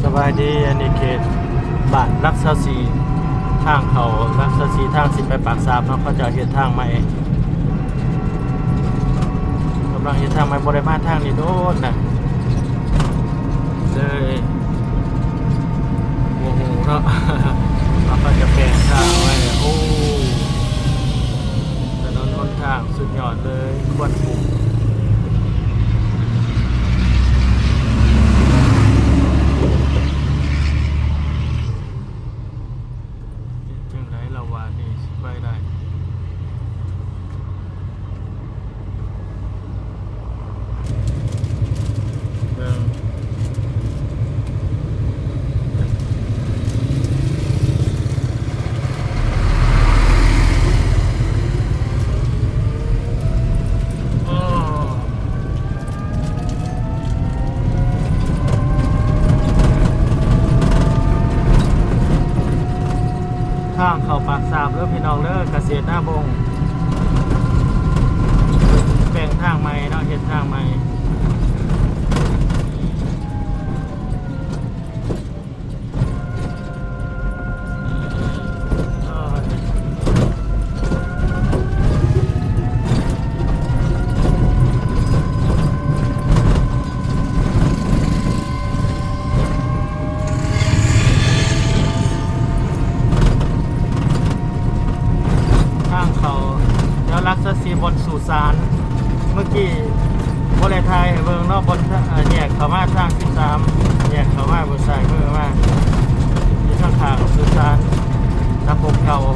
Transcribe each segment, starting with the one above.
ສະບາຍດີ ອັນນີ້ເຂດບ້ານຫຼັກຊາວສີ່ ທາງເຂົ້າຫຼັກຊາວສີ່ ທາງຊິໄປປາກຊາບເນາະ ເຂົາເຈົ້າເຮັດທາງໃໝ່ ກຳລັງເຮັດທາງໃໝ່ ບໍ່ໄດ້ມາທາງນີ້ໂດນນະ ເລີຍບໍ່ຮູ້ເນາະ ວ່າເຂົາຈະແປງທາງໄວ້. ໂອ້ ຖະໜົນຫົນທາງສຸດຍອດເລີຍ ຄວນປູກ. ເຮັດຈັ່ງໃດລະວາດນີ້ຊິໄປໄດ້? ເບິ່ງ ໂອ້ ທາງເຂົ້າປາກຊາບເດີພີ່ນ້ອງເດີ ກະເສດນາບົງ ແປງທາງໃໝ່ເນາະ ເຮັດທາງໃໝ່. ທາງເຂົ້າແຖວຫຼັກຊາວສີ່ ບ່ອນສຸສານ ເມື່ອກີ້ບໍ່ໄດ້ຖ່າຍໃຫ້ເບິ່ງເນາະ ບ່ອນ ເອີ ແຍກເຂົ້າມາທາງສິບສາມ ແຍກເຂົ້າມາເບິ່ງຊ້າຍມືມາ ຢູ່ທາງຂ້າງສຸສານຕາປົກເກົ່າ. ເ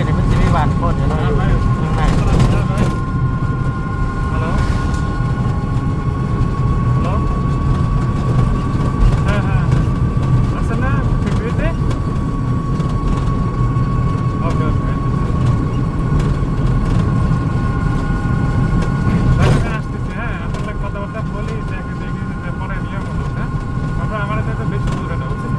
ນີ້ມັນຊິມີບ້ານຄົນຢູ່ເນາະ ຢູ່ຂ້າງໃນ. ຮາໂຫຼ ຮາໂຫຼ ຮາໂຫຼ ເອີ ຮາ Asana, fifty? Okay, okay. হ্যাঁ, আসলে কথাবার্তা বলি, দেখি, দেখি যে পরে নিয়ে বলবো, হ্যাঁ? আমরা, আমার তো একটু বেশি দূরে না, বুঝছেন?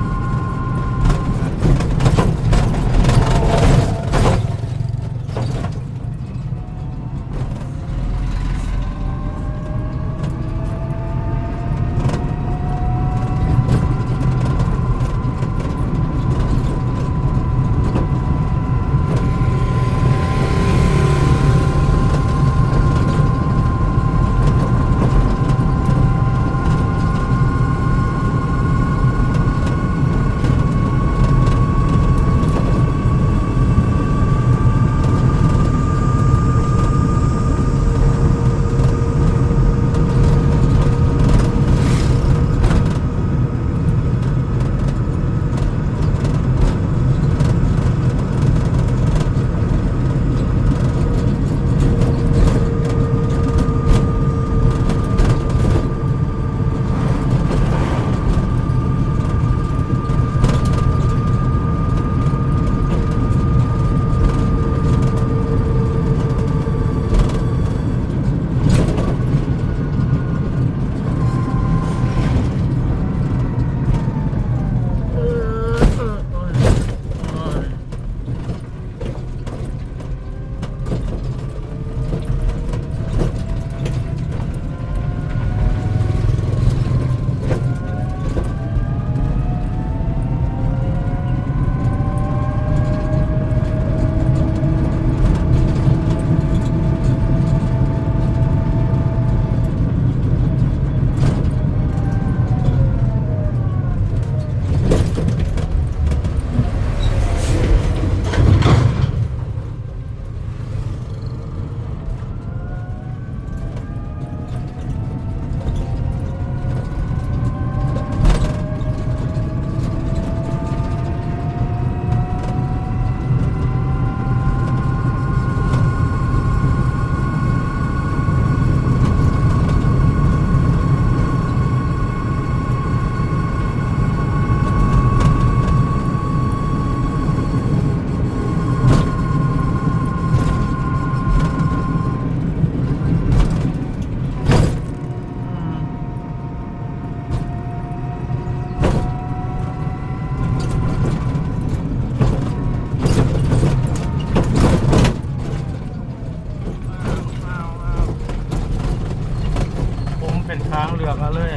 ກຸ່ມເປັນທາງເລືອກເອົາເລີຍ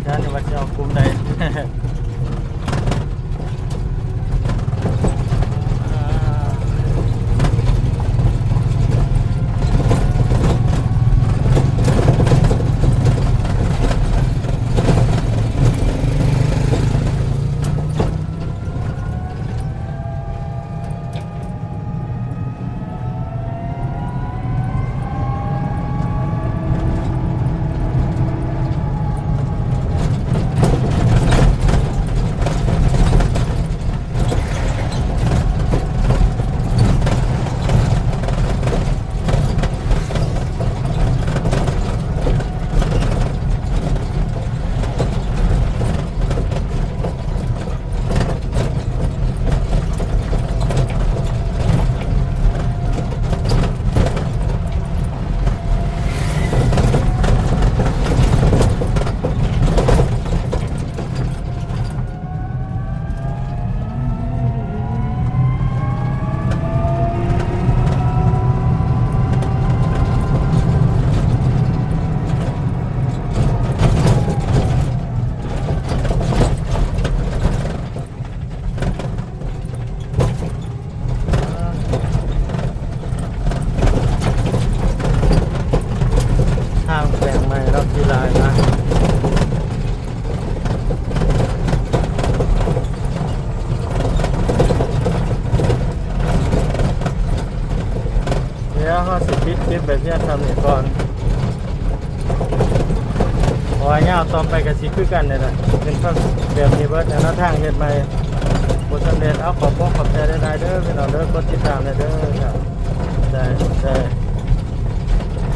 ຢ້ານວ່າຊິເອົາກຸ່ມໃດ. ທາງແປງໃໝ່ເນາະ ຂີ່ຫຼາຍນະ. ດຽວເຮົາຊິປິດຄລິບໄປພຽງເທົ່ານີ້ກ່ອນ. ເພາະວ່າຍາວຕໍ່ໄປກໍຊິຄືກັນນີ້ແຫຼະ ເປັນແບບນີ້ເບິດແລ້ວເນາະ ທາງເຮັດໃໝ່ ໂອ ບໍ່ສຳເລັດ. ເອົາ ຂອບອົກຂອບໃຈຫຼາຍໆເດີພີ່ນ້ອງເດີ ກົດຕິດຕາມແດ່ເດີ. ຂອບໃຈ ຂອບໃຈ.